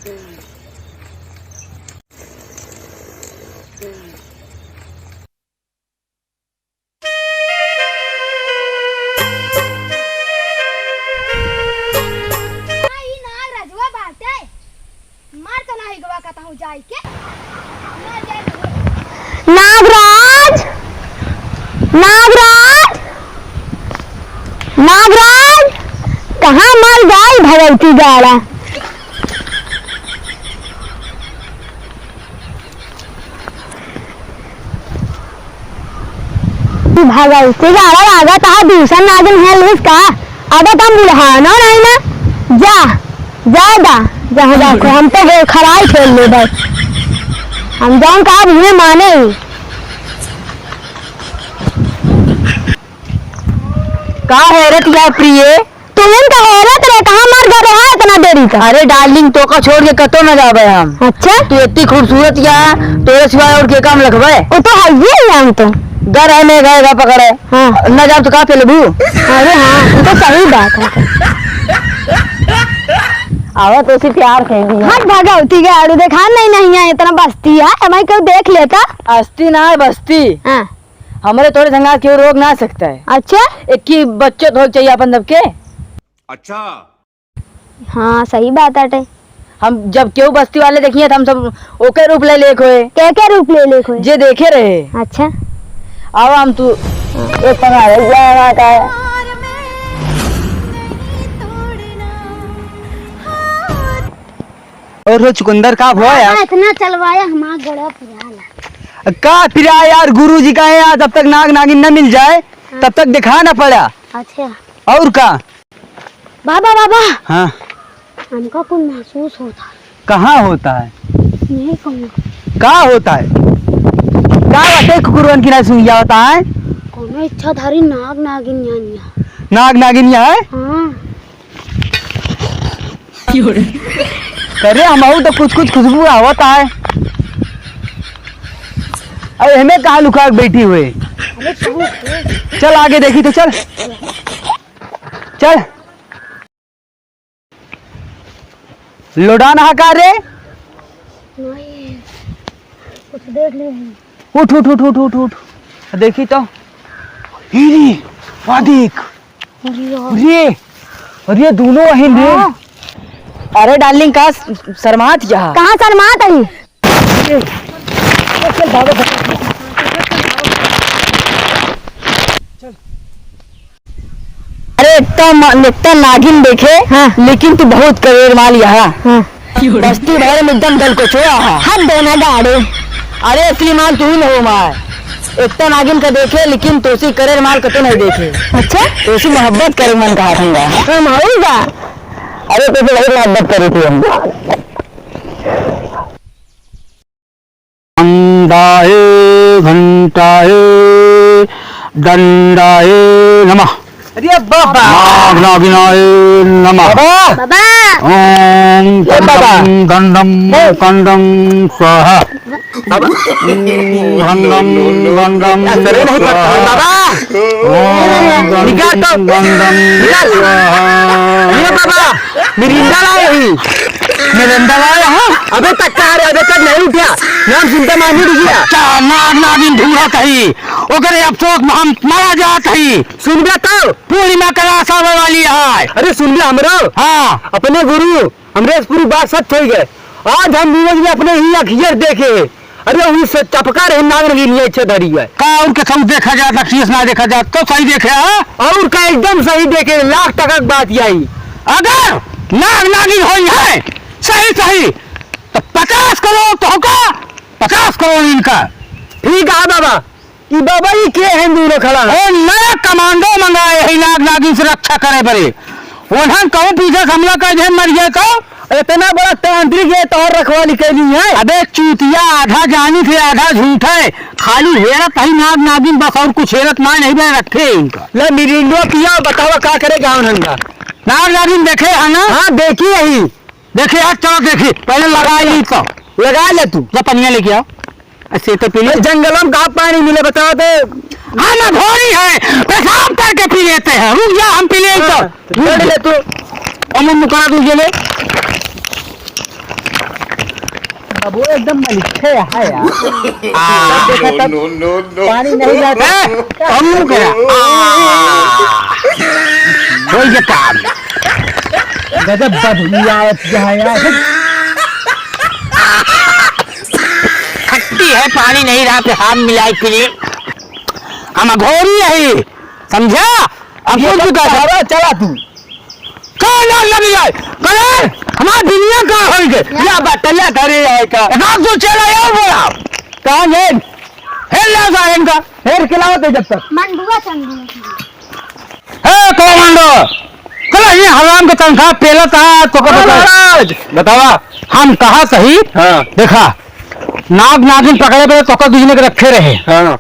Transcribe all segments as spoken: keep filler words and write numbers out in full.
हाँ, ई नाग रजवा बाटे। मार तो नाही गवा कहता हूँ जाई के। मार जाए तो। नागराज! नागराज! नागराज! कहाँ मर गई भगवती गाड़ा? भगवती गाड़ा लागत है, दूसर नागिन है लिस का? अब तो हम बुढ़ानो नहीं ना। जा, जा दा, जहाँ जाको, हम तो वो खराई खेल ले बस। हम जौन का अब उहे माने ही। का हैरत या प्रिय? तुमन का हैरत रहे, कहाँ मर गए रहा इतना देरी का? अरे डार्लिंग, तोका छोड़ के कतो न जाबे हम। अच्छा? तू इतनी खूबसूरत या, तोरे सिवाय और के काम लखबे? वो तो है ही हम तो। घर है, मैं गए, घर पकड़े। हाँ। न जाब तो का पे लेबू? अरे हाँ, वो तो सही बात है। आवा तो उसी प्यार कह दिया। हट भगवती के आड़ू देखा, नहीं, नहीं है, इतना बस्ती है, हमारे क्यों देख लेता? हस्ती ना है, बस्ती। हाँ। हमरे तोरे संगा केहू रोक ना सकता है। अच्छा? एक ही बच्चो तो होइक चाहिए अपन सबके। अच्छा। हाँ, सही बात आटे। हम जब केहू बस्ती वाले देखिए तो हम सब ओके रूप ले लेक होए। के के रूप ले लेक होए? जे देखे रहे। अच्छा। अब हम तू एक पंगा रह गया है वहाँ का। और हो चुकंदर का भवा यार? इतना चलवाया हमारा गला पिराला। का पिरा यार, गुरु जी का है यार, जब तक नाग नागिन न मिल जाए, हाँ। तब तक दिखा ना पड़ा। अच्छा। और का? बाबा, बाबा। हाँ। हमका कुछ महसूस होता है। कहाँ होता है? नहीं कहूँ। का होता है? का बात है, कुकुरवन की ना सुन गया होता है? कोनो इच्छाधारी नाग नागिन यहाँ नहीं है। नाग नागिन यहाँ है? हाँ। अरे, हमहू तो कुछ कुछ खुशबू आवत आए। अरे, हमें कहाँ लुका के बैठी हुए? चल, आगे देखी तो चल। चल। लोडान हा का रे? नहीं, कुछ देख ले। उठ, उठ, उठ। देखी तो। हीरी, वादिक। अरे यार। अरे, अरे, दोनों अहिन रे। हाँ। अरे डार्लिंग, का स-, शर्मात जा? कहाँ शर्मात हई? अरे, इतना मा-, इतना नागिन देखे, हाँ। लेकिन तू बहुत करेर माल यहाँ। हाँ। बस्ती भर में एकदम दलकोचुआ है। हद देना गाड़े। अरे असली माल तू ही नहीं हो मार। इतना नागिन का देखे, लेकिन तोसी करेर माल कतो नहीं देखे। अच्छा? तोसी मोहब्बत करे मन कहा थंगा। हम होगा। अरे तो बहुत मोहब्बत करी थी हम। घंटाए, घंटाए, दंडाए नमः। अरे बाबा। नाग नागिनाय नमः। बाबा। बाबा। ओम ए बाबा। कंदम, कंदम, ए। कंदम स्वाहा। बाबा। ओम कंदम, कंदम, अरे नहीं पता, स्वाहा। बाबा। ओम निकाल तो। कंदम, कंदम, निकाल। स्वाहा। ये बाबा, मिरिंडा लाए ही। मिरिंडा लाए हो? अबे तक कहाँ रे, अबे तक नहीं उठा। नाम सुनते मार नहीं गया। अच्छा, नाग नागिन ढूंढत ही। ओकरे अफसोस में हम मारा जात ही। सुनबे तो। पूर्णिमा कलास आवे वाली है। अरे सुनबे हमरो। हाँ। अपने गुरु अमरेश पुरी बात सच होइ गए। आज हम न्यूज में अपने ही अखियर देखे। अरे उन्हीं से टपका रहे नाग नागिन अच्छे धरी है। का और के सब देखा जात, अखियस ना देखा जात, तो सही देखे, हाँ? और का एकदम सही देखे, लाख टका की बात यही। अगर नाग नागिन होई है, सही सही, तो पचास करोड़ तो होगा, पचास करोड़ इनका। ठीक है बाबा। ई बाबा, ई के हैं दूनो खड़ा? ओ नया कमांडो मंगाए हैं नाग नागिन से रक्षा करे बरे। ओन्हन कहूँ पीछे से हमला कर दे, मर गए तो? इतना बड़ा तांत्रिक ये तोहर रखवाली कैली है? अबे चूतिया, आधा जानी थे, आधा झूठ है। खाली हेरत है नाग नागिन बस, और कुछ हेरत ना, नहीं बे रखे इनका। ले मिरिंडो पिया, बतावा का करे गाँव धंधा? नाग नागिन देखे है ना? हाँ, देखी यही। देखे यार, चलो देखी, पहले लगा ली तो। लगा ले तू। जा पनिया लेके आओ। ऐसे तो पी ले। अरे जंगल में कहाँ पानी मिले बताओ तो। हाँ ना, घोड़ी है, पेशाब करके पी लेते हैं। रुक जा, हम पी ले तो। हाँ, रुक ले तू। अमन मुकरा तू ये ले। अब वो एकदम मलिच्छे है यार। आ, तब देखा तब no, no, no, no। पानी नहीं जाता। ए, हम करा। आ, हो गया काम। गजब बदबू आवत है यार। खट्टी है, पानी नहीं रहा, पे हाथ मिलाए फिर। हम अघोरी नहीं, समझा? अब ये कुछ भी सब कर सकते। हवा चला तू। का ना लग जाए? कलर, हमार दुनिया का होई गए। या बटला धरे आए का। एक आध दो चेला और बोला। कहाँ गए? हेर ला सारे इनका। हेर के लाओ तो जब तक। मंडुआ चंदू। हे कमांडो, कल ये हराम के तनख्वाह पेला था तो कब हाँ, बताओ? महाराज। बतावा। हम कहा सही? हाँ। देखा, नाग नागिन पकड़े पे तोका दुजने के रखे रहे। हाँ।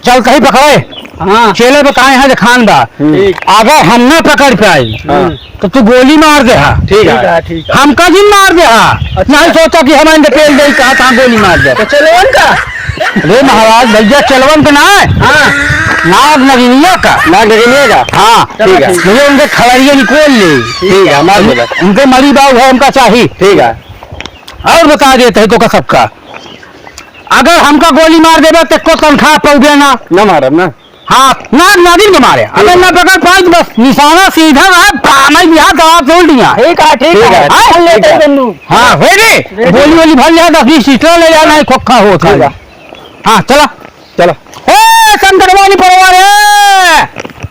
चल कहीं पकड़े। हाँ। चेले पे काहे यहाँ देखान बा। हम्म। ठीक। अगर हम ना पकड़ पाई, हाँ। तो तू गोली मार दे हा। ठीक है। ठीक है, ठीक है। हमका जिन मार दे हा। अच्छा। नहीं सोचा कि हम इनके पेल दे, कहा था गोली मार दे। तो चलवन का? अरे महाराज, भैया चलवन का ना है। हाँ। नाग नगिनिया का। नाग नगिनिया का? हाँ। ठीक है। भैया उनके खलरिया निकोल ले। ठीक है, मार दे। उनके मरी बाबू है, उनका चाहिए। ठीक है। और बता देते हैं तो का सबका, अगर हमका गोली मार देबे तो एको तनख्वाह पउबे ना। ना मारब ना। हाँ, ना, नागिन के मारे। अगर ठीक है। ना पकड़ पाई तो बस निशाना सीधा रहा, पामई बिहार दवा तोड़ दिया। ठीक है, ठीक ठीक है। है। हाँ? भर लेते हैं दोनों। हाँ, हो रे। रेडी। गोली वोली भर लिया, दस बीस सिस्टर ले जाना है, खोखा हो ठीक है। खाली। हाँ, चला। चला। ए, संकटवानी परिवार है।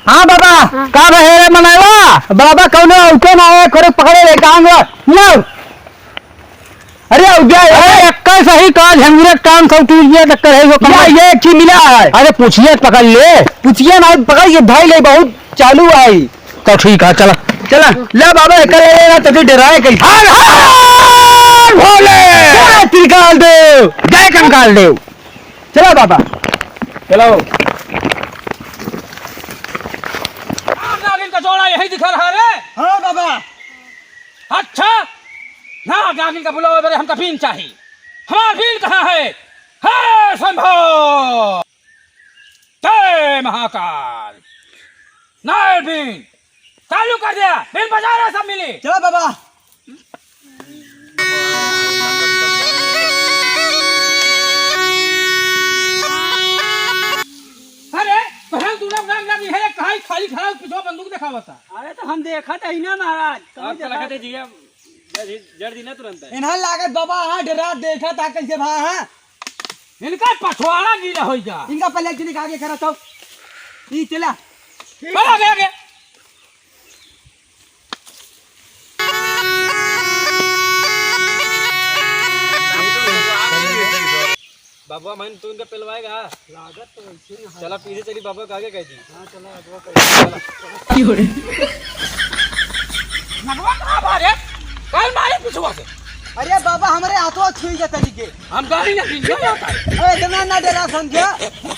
हाँ बाबा। हाँ। का बहेरे मनैवा? बाबा कौनो औके ना है, करे पकड़े रे, कहाँ गो? लो। अरे, उद्या, अरे, ए! एक्का सही का झंगुरे काम सब टूट गया, टक्कर है, वो या, कमर। ये एक ही मिला है। अरे, पूछिए, पकड़ ले। पूछिए ना, पकड़ के भाई ले, बहुत चालू है। तो ठीक है, चला। चला, ले बाबा, एक ले लेना, तो फिर डराए कहीं। हर हर भोले। जय त्रिकाल देव। जय कंकाल देव। चला बाबा। चलो। नाग नागिन का जोड़ा यही दिखा रहा रे। हाँ बाबा। अच्छा, नाग नागिन का बुलावे बरे हमका बीन चाही। हमार बीन कहाँ है? हे शंभो! जय महाकाल! नाय बीन, चालू कर दिया, बीन बजा रहा सब मिली। चलो बाबा। अरे, तोहरा दूरा नाग नागिन है, कहाँ खाली खड़ा, पीछे बंदूक दिखावता। अरे, तो हम देखत ही ना महाराज, कहाँ और देखत? लगत है जिया, जड़ दी ना तुरंत। इन्हन लागत बाबा, हाँ, डरा देखत हा कैसे भा, हाँ? इनका पछवाड़ा गीला होई जा। इनका पहले एक जने के आगे करा तो। ई चला। चल आगे, आगे। बाबा, मन तू इनका पेलवाएगा? लागत तो वैसे ही है। चला, पीछे चली, बाबा के आगे कह दी। हाँ, चला, बाबा कह दी। चला। क्यों रे? नगवा कहाँ मारे? कल मारे पिछुआ से। अरे बाबा, हमरे हाथों छुई जाता जी के। हम गाड़ी ना पीछे जाता है। अरे, इतना ना डरा समझा।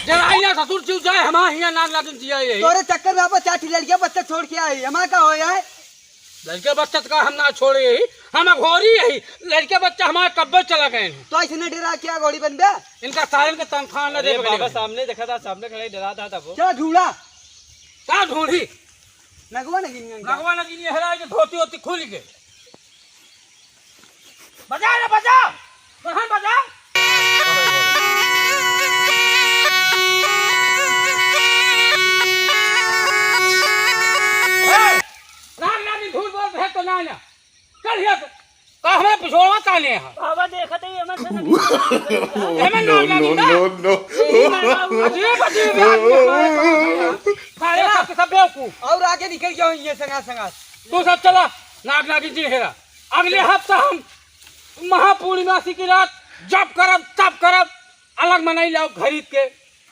डराई ना ससुर, चुप जाए, हमारे यहाँ नाग नागिन जिया यही। तोरे चक्कर में बाबा चार ठे लड़कियाँ बच्चा छोड़ के आए, हमारा का हो जाए? लड़के बच्चा का हम ना छोड़े ही, हम अघोरी ही। लड़के बच्चा हमारे कब्बे चला गए हैं। तो ऐसे नहीं डरा क्या घोड़ी बन बे? इनका सारन के तनख्वाह ना दे अरे बगले बाबा, में। सामने देखा था, सामने खड़े डरा था तब। क्या ढूंढा? क्या ढूंढी? नगवा नगिनिया का। नगवा नगिनिया हेरा के धोती होती खुल गए। बजा रे, बजा। तोहन बजा। ए, राम नाम झूठ बोल रहे तो ना, ना। चल हिया से। का हमें पिछोड़वा ताने है? बाबा देखत ही, एमन से ना एमन ना, ना, ना। No, no, no। यही ना, अजीब, अजीब आदमी हमारे पास है। सारे सब के सब बेवकूफ। और आगे निकल जाओ ये संगा, संगा। तू सब चला, नाग नागिन जी हेरा। अगले हफ्ता हम महापूर्णिमासी की रात जब करब, तब करब, अलग मनई लाओ खरीद के।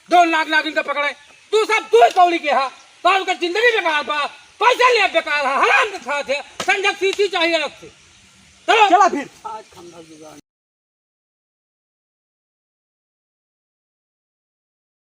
दो नाग नागिन का पकड़े, तू सब तू ही कौड़ी के हा, तो उनका जिंदगी बेकार बा, पैसा ले बेकार है, हराम के खात है, संजक सीसी चाहिए अलग से। चलो। चला फिर। आज खंभा जुगाड़।